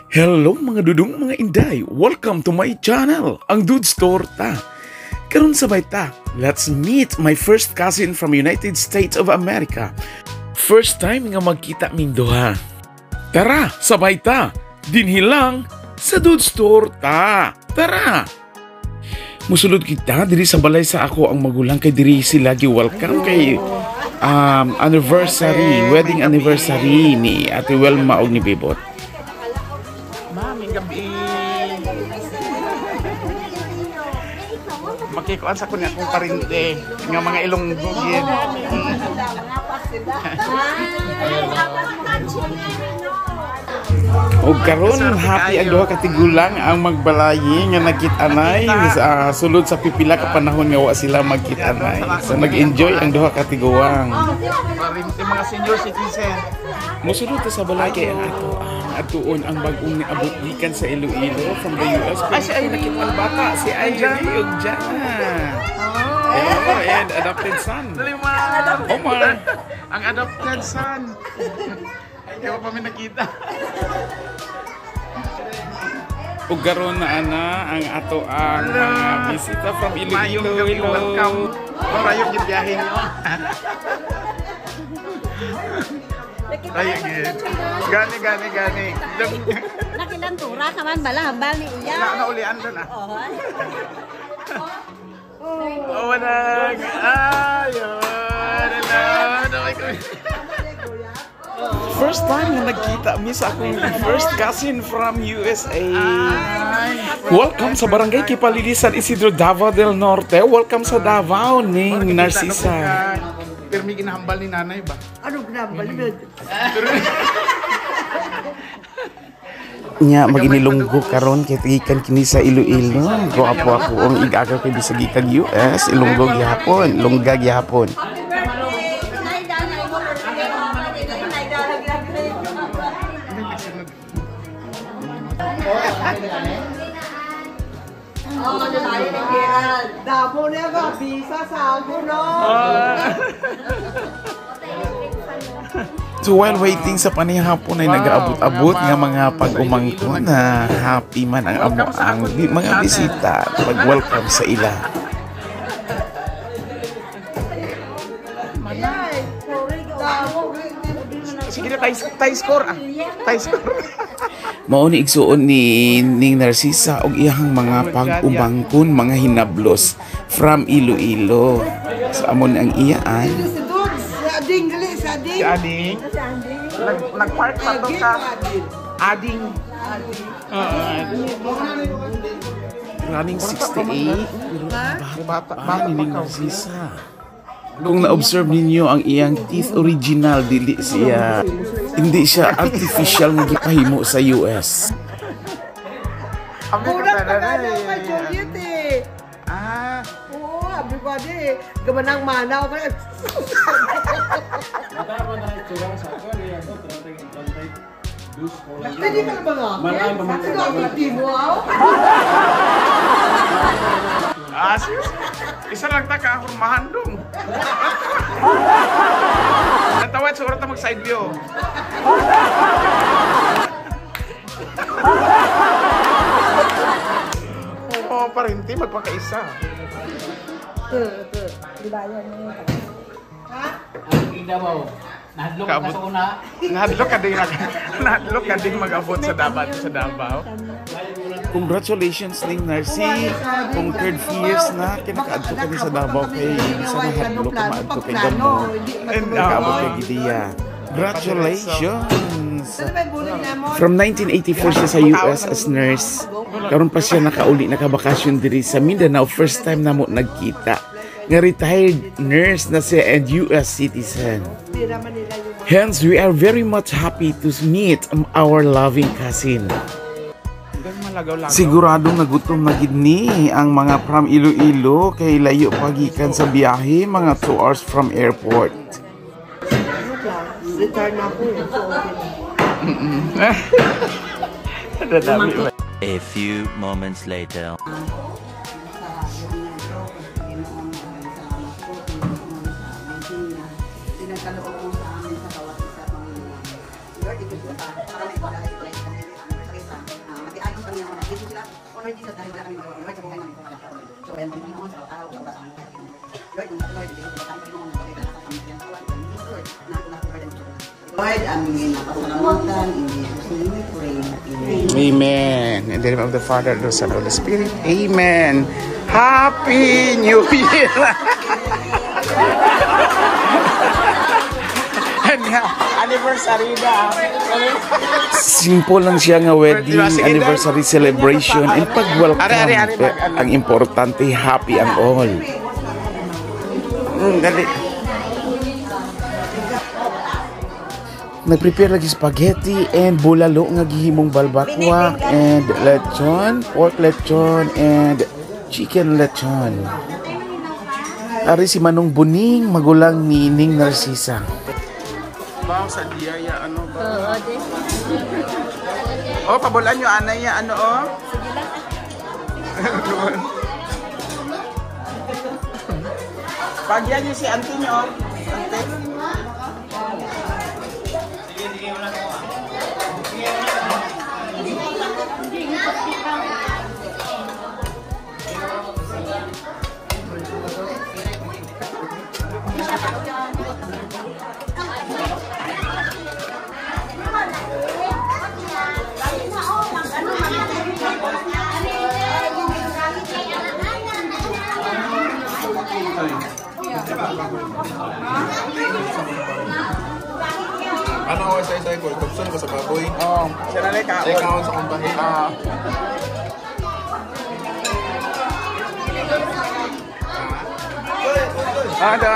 Hello, mga dudong, mga inday! Welcome to my channel, ang Dudes Torta. Karon sabay ta, let's meet my first cousin from United States of America. First time nga magkita ming duha. Tara, sabay ta! Dinhi lang sa Dudes Torta. Tara! Musulod kita diri sa balay sa ako ang magulang kay diri sila gi-welcome kay anniversary, wedding anniversary ni Ate Welma og ni Bibot. Maming gabi. Makikuan sa kunya akong parente nga mga Ilonggo gid. Og karon happy ang duha ka tigulang ang magbalayi nga nagkit-anay sa sulod sa pipila ka panahon nga wa sila magkit-anay. So nag-enjoy ang duha ka tiguang. Parente mga senior citizen. Mosulod ta sa balay kay ang ato ang atuon ang bag-ong niabot gikan sa Iloilo from the US. Ay, si ay nakit-an bata si Ivy ug Jana. Hello and adopted son. Omar. Ang adopted son. Hindi ko pa mi nakita. Ug karon na ana ang ato ang mga bisita from Mayong Iloilo. gabi, Hello. welcome. Rayo gid biyahe niyo. Rayo gid. Gani gani gani. Nakilantura ka man bala hambal ni iya. Na na ulian doon ah. Oh. Oh, walang. Ayun. Hello. Naway ko. First time nga nagkita mi sa akong first cousin from USA. Welcome sa Barangay Kipalili, San Isidro, Davao del Norte. Welcome sa Davao ning Narcisa. Pirmi ginahambal ni nanay ba? Ano ginahambal ni? Nya maginilunggo karon kay gikan kini sa Iloilo. Gwapo ako ang igagaw kay bisag gikan US, Ilonggo gihapon, Longga gihapon. Happy birthday. Nay dana imo birthday. Nay dana Oh, lalaki ni Gerald. Damo na ba? Visa sa ako, no? So while waiting sa panihapon ay nagaabot-abot nga mga pag-umangkon na happy man ang amo ang mga bisita pag-welcome sa ila. Sige na, tay, tay score ah. Tay score. Mao ni igsuon ni ning Narcisa og iyang mga pag-umangkon, mga hinablos from Iloilo. Sa amon ang iyaan. Si Dudes, si Ading, gali, si Ading. Si Ading. Nag-park pa to ka. Ading. Running 68 pero Bata, bata bata ni pa ning ka. Narcisa. Kung na-observe ninyo ang iyang teeth, original, dili siya, hindi siya artificial nga gipahimo sa US. Abi ka Kurang pa pala na eh. kay Juliet eh. Ah, Oo, abi ko adi eh. Gamanang manaw ka. Pwede ka na ba nga? Sige, ako hindi mo ah. Ah, sis. Isa lang ta ka hurmahan dong. Natawad sa oras ta mag side view. Oo, parinti magpakaisa. Nahadlok ka Kaabot. sa una. Nahadlok ka din mag-abot sa Davao sa Davao. Congratulations ning Narcy. Conquered fears na kinakaadto kami sa Davao kay bisa na hadlok ka maadto kay Gamo. Nakaabot kay Gidia. Congratulations! From 1984 siya sa US as nurse. Karon pa siya nakauli, nakabakasyon diri sa Mindanao. First time na mo nagkita. Nga retired nurse na siya and US citizen. Hence, we are very much happy to meet our loving cousin. Malagaw-lagaw. Siguradong nagutom na gid ni ang mga from Iloilo kay layo pa gikan sa biyahe, mga 2 hours from airport. Return na ako eh. So, okay na. A few moments later. Pinagkaloob mo sa amin sa bawat isa, Panginoon. Lord, ito po para may Lord, aming napasalamatan, in Jesus' name we pray. Amen. Amen. In the name of the Father, the Son, and the Holy Spirit. Amen. Happy New Year! Anniversary na. Simple lang siya nga wedding, Diba? Sige, anniversary celebration, and pag-welcome. Ari, ari, ari, mag- ano. Ang importante, happy ang all. Dali. Nag-prepare lagi spaghetti and bulalo nga gihimong balbakwa and lechon, pork lechon and chicken lechon. Ari si Manong Buning, magulang ni Ning Narcisa. Wow, sa diyaya, ano ba? Oh, pabulan nyo, anay ya, ano oh? Sige lang. Pagyan nyo si auntie nyo, oh. Auntie. Ano ako sa isa ko? Tubson ko sa baboy. Oh, siya na lang kaon. Siya kaon sa kumbahin. Ah. Ah, da.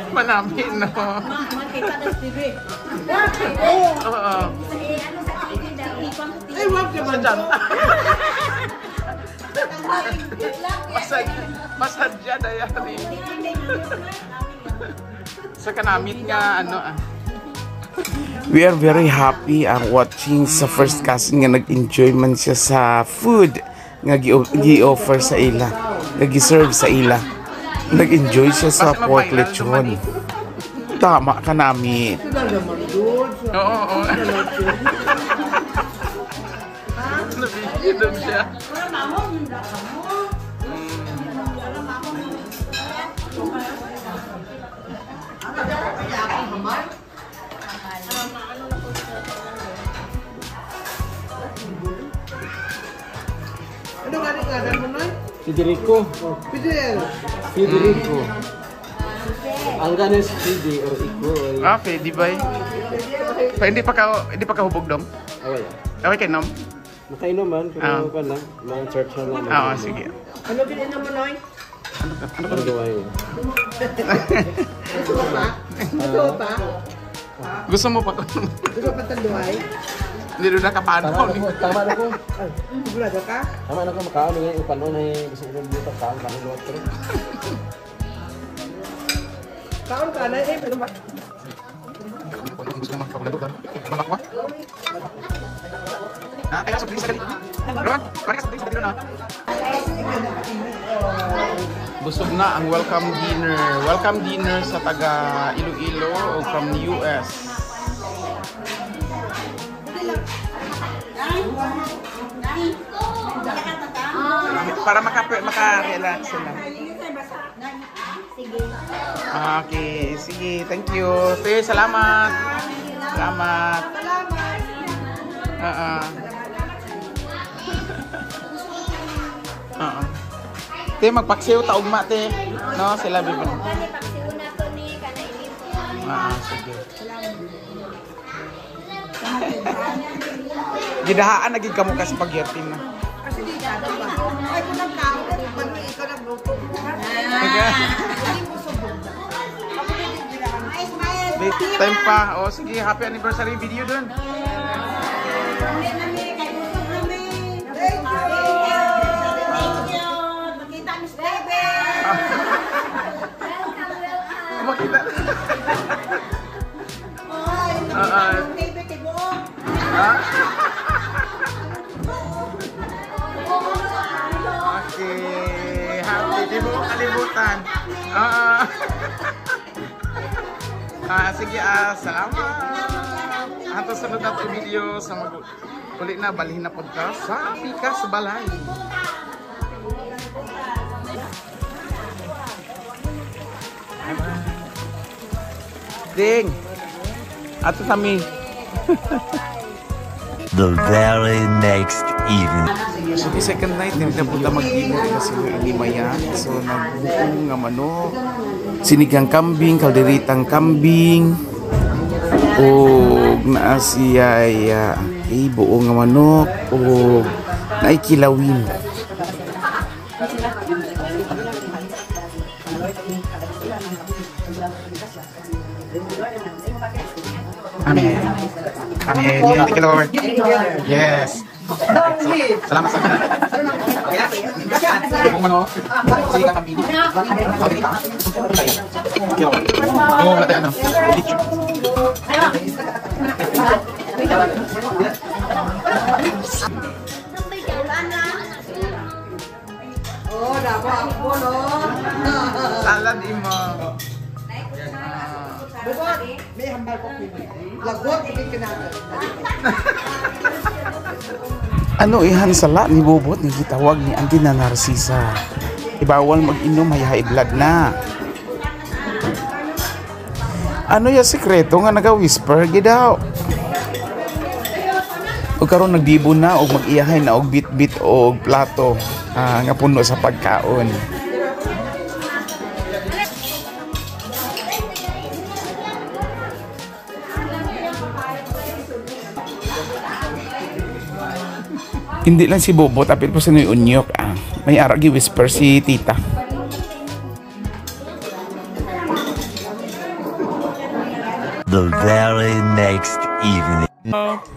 Manami, no? Makita na TV. Oo. Ay, wag naman Sadyan. Masadya na yan eh. Sa kanamit nga, ano ah. We are very happy ang watching sa first cousin nga nag-enjoy man siya sa food nga gi-offer sa ila, nga gi-serve sa ila. Nag-enjoy siya sa Basta pork mapailan lechon. Tama ka nami. Oo, oo. Nabigyan siya. Ano nga rin nga mo, Noy? Federico. Fidel. Federico. Ang ganin si Fede or Iko ay Ah, pwede ba eh? Pa, hindi pa kahubog dong? away. Okay kay nom? Nakainom man pero kan lang mga church na lang. Oo, sige. Ano gininom mo, Noy? Ano Ano gawain? Gusto mo pa? Gusto mo pa? Gusto mo pa? Gusto mo pa tanduay? Hindi doon nakapano. Tama na ko, tama na ko. Sigurado ka? Tama na ko makaon ngay upanon ay gusto ko dito kaon kaon luwat pero. Kaon ka na eh, pero Ah, kaya sa drinks dali. Ron, kaya sa drinks dali na. Busog na ang welcome dinner. Welcome dinner sa taga Iloilo o from US. Para maka-relax sila. Okay, sige. Thank you. Te, salamat. Salamat. Oo. Oo. Te, magpaksiw ta ugma, te. No, sila bibi. Kani paksiw na to ni kana ilipon. Ah, sige. Gidahaan na gid kamo ka spaghetti na. Kasi di ka ba? Ay, kung nagkaon, pag ikaw nagluto. Hindi mo subok. Ako din ginahan. Wait, time pa. O sige, happy anniversary video dun. Thank you! Thank you. Makita ni Steven. Welcome, welcome. Makita. Ay, Oo. David, tibuok. Ha? Okay. Happy. Di mo kalimutan. Oo. Sige, salamat. Ato sunod na to video sa mag uli na balhin na podcast sa Pikas Balay. Ding. Ato sami. The very next evening. So, the second night, hindi na punta mag-dinner kasi ni Maya. So, nagbuong nga manok, sinigang kambing, kalderitang kambing, o naa siya ay buong nga manok, o naikilawin. Amen. Amen. Thank you, Lord. Yes. Salamat sa kung ano, sinigang kambing. Oh, wala tayo ano. Oh, dako ako no. Salad imo. Bukod, may hambal ko kini. Lagot ini kinahanglan. Ano ihan sala ni Bobot ni gitawag ni Auntie na Narcisa. Ibawal mag-inom hay high blood na. Ano ya sekreto nga naga-whisper gidaw? O karon nagdibo na og mag-iyahay na og bit-bit og plato nga puno sa pagkaon. Hindi lang si Bobot, apil po sa Nuy Unyok. May ara gi-whisper si tita. The very next evening.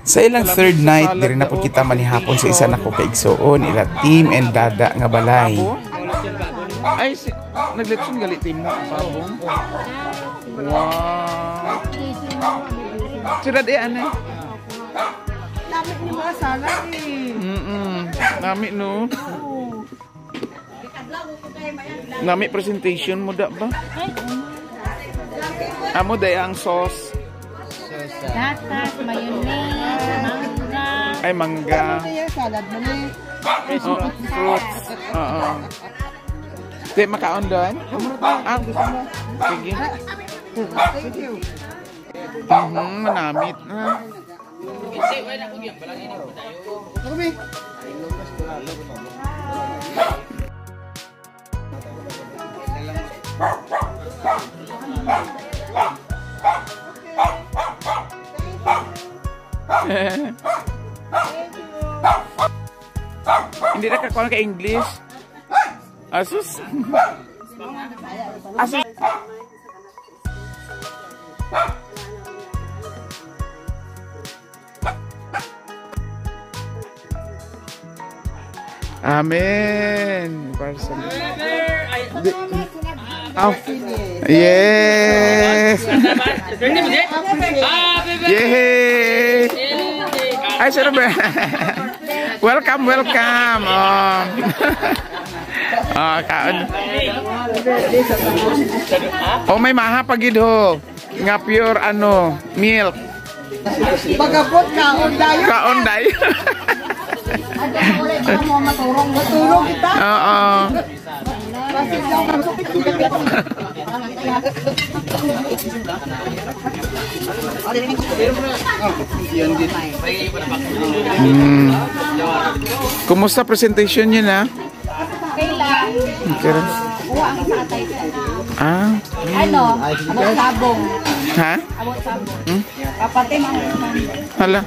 Sa ilang third night, diri na po kita manihapon sa isa nako kaigsuon, ila team and dada nga balay. Ay, si, nagletson gali team mo. Sabong. Wow. Sila di ano eh. Lamit ni mga salad eh. Nami no. Nami presentation mo da ba? Amo day ang sauce. Gatas, mayonnaise, mangga. Ay, mangga. Ano yung salad mo ni? Oh, fruits. Oo. Di, makaon doon? Ah, gusto mo? Sige. Thank you. Manamit na. Ruby. Hindi na kakuha ka English. Asus. Asus. Amen. Yes. Yay! Ay, sir, welcome, welcome. Oh. Oh, kaon. Oh, may maha pagid ho. Nga pure ano, milk. Pagabot kaon dayon. Kaon dayon. Matulog kita. Oo. Kumusta presentation niyo na? Kailan? Okay. Kuha ang isa ka title. Ah. Ano? Abot sabong. Ha? Abot sabong. Kapatid mo. Hala.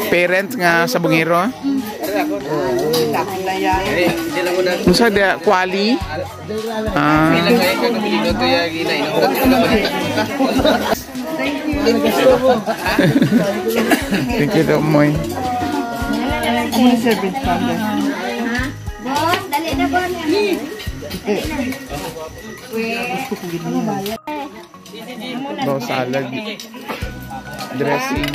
Parent nga sa bungiro? Unsa da quali? Ah. Thank you daw, Moy. Bon, dali na bon. Bo salad. Dressing.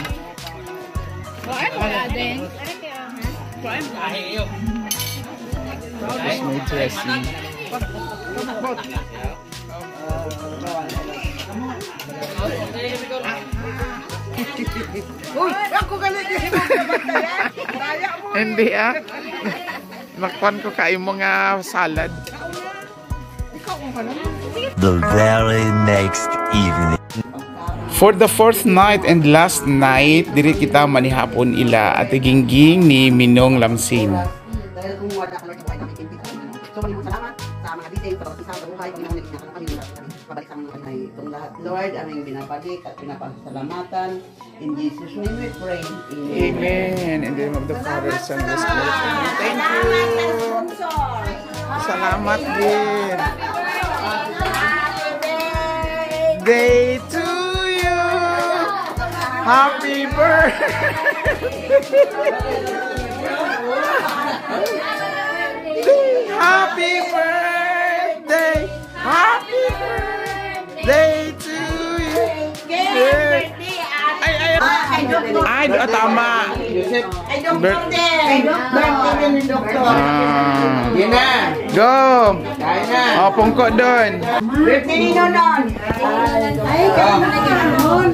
Tapos may dressing. Uy, ako galing din mo kabantayan. Daya mo. Hindi ah. Nakpan ko kayo mga salad. The very next evening. For the fourth night and last night, diri kita manihapon ila Ate Gingging ni Minong Lamsin. Dahil kung wala ka, Lord, sa buhay namin, hindi kami. So, maraming salamat sa mga details, sa bawat isa, sa buhay, Panginoon, na kami, pabalik sa mga kami. Itong lahat, Lord, aming binabalik at pinapasalamatan. In Jesus' name we pray. Amen. Amen. In the name of the Father, Son, and the Spirit. Thank you. Salamat din. Day to you. Happy birthday. Happy birthday. Happy birthday to you. Ay, ay, ay. Ay, tama. Ay, doktor din! Birthday din ni doktor. Ah. Yan na. Go! Kain na. O, pungko doon. Birthday ni Nonon. Ay, kaya na Nonon.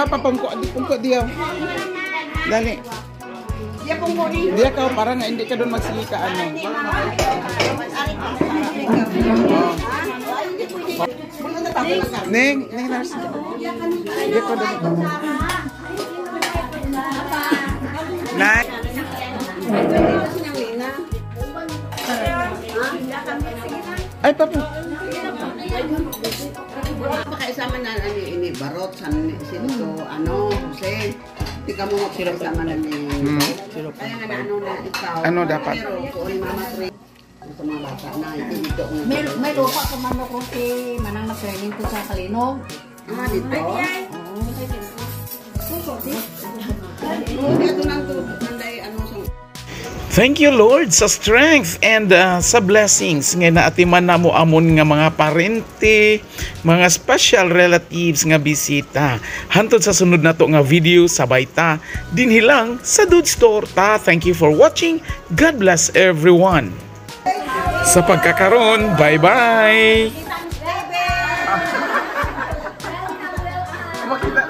Papungko, pungko diyo. Dali. Diya ka, para nga hindi ka doon magsige ka ano. Oh. Ning, Ning nurse. Diya ka doon. Nay. Ay, papa. Pakaisama na ani ini barot sa sino ano Jose. Di ka mo magpakaisama na ni. Kaya nga na ano na ikaw. Ano dapat? Pero kung ni Mama Tri sa mga bata na ito dito. May lupa ka man ako si Manang na-training ko sa Kalinog. Ah, dito. Oo, dito nang nanday ano sa Thank you, Lord, sa strength and sa blessings nga naatiman namo amon nga mga parente, mga special relatives nga bisita. Hantod sa sunod nato nga video, sabay ta dinhi lang sa Dudes Torta. Thank you for watching. God bless everyone. Sa pagkakaroon, bye-bye. Makita.